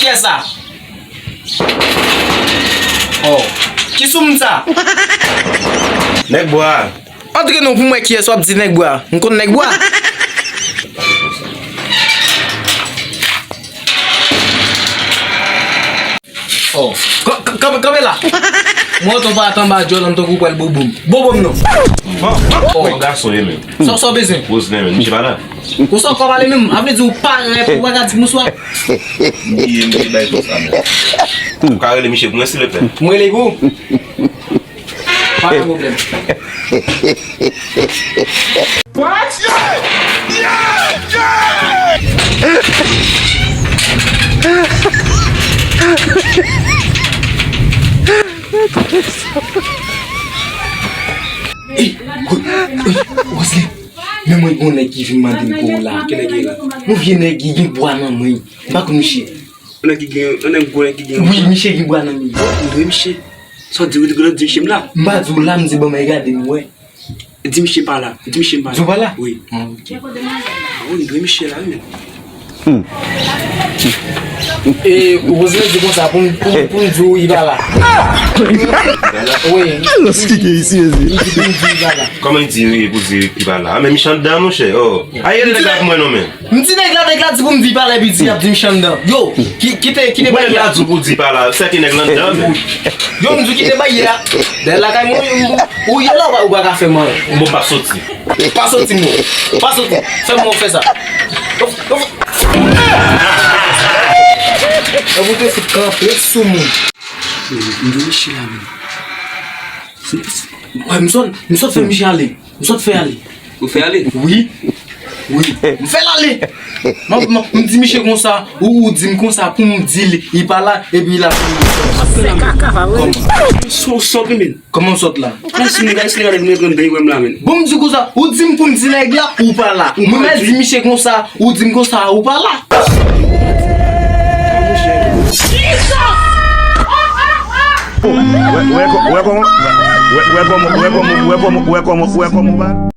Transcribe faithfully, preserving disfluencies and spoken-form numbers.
Kiyès sa? Oh. Ki sou moun sa? Nèg bwa. Antre non pou m wè kiyès w ap di nèg bwa. M konn nèg bwa. Oh. Kanpe la. Mwen tonbe ata anba djòl an tankou pral bobo m. Bobo m non. Oh. Gason ye menm. Sa w bezwen? Roselin menm, misye pa la. Konsa w ka pale menm, a vle di ou parèt, ou pa ka di bonswa. M bliye, m bliye bay konsa menm. Ou ka rele misye pou mwen silvouplè? M rele pou ou. Pa gen pwoblèm. What? Yeah! Yeah! Yeah! Ey, Roselin, men mwen gon nèg ki vin mande m pou ou la. Ki nèg ki la? Yon vye nèg ki gen bwa nan men. M pa konn misye. Yon nèg ki gen, yon nèg gwo nèg ki gen. Wi, misye gen bwa nan men. M dwe misye. Sa w di, ou di, ou di misye m la? M pa di w la, m di ban mwen gade m wè. Di misye pa la. Di misye m pa la. Di w pa la? Wi. Ah, ok. Wi, m dwe misye la, wi, men. E, Roselin di konsa pou m, pou m, pou m di w li pa la. Wi. Alòs, ki gen isi, mezi? Li di pou m di li pa la. Kòman li di wi pou di li pa la? Ah, men misye anndan, monchè. Oh. Aye, nèg la pou mwen non, men. M di nèg la, nèg la di pou m di pa la, epi di y ap di m chan nan. Yo, ki-, kite, kite bay la. Mwen la di pou di pa la, sèke nèg la anndan, men. Yo, m di kite bay la. Dèyè lakay mwen, ou ye la, ou pa, ou pa ka fè m anyen. Bon, pa soti. Pa soti, mwen. Pa soti. Fè mwen fè sa. Yo, yo. Yo, pou te fout kanpe sou moun. M di misye la, men. Wè, m sot, m sot fè misye ale. M sot fè ale. Ou fè ale? Wi. Wi. M fè l ale. M, m, m di misye konsa, ou, ou di m konsa pou m di l, li pa la, epi l ap. Se kaka, pa vre? Kòman? Sou sot li, men. Kòman m sot la? Lè si nèg la, si nèg la vin rantre anndan, li wè m la, men. Bon, m di konsa, ou di m pou m di nèg la, ou pa la. Ou pa di. Mwen di misye konsa, ou di m konsa, ou pa la. Wè, wè, wè kòman, wè, wè kòman, wè kòman, wè kòman, wè kòman, wè kòman, wè kòman,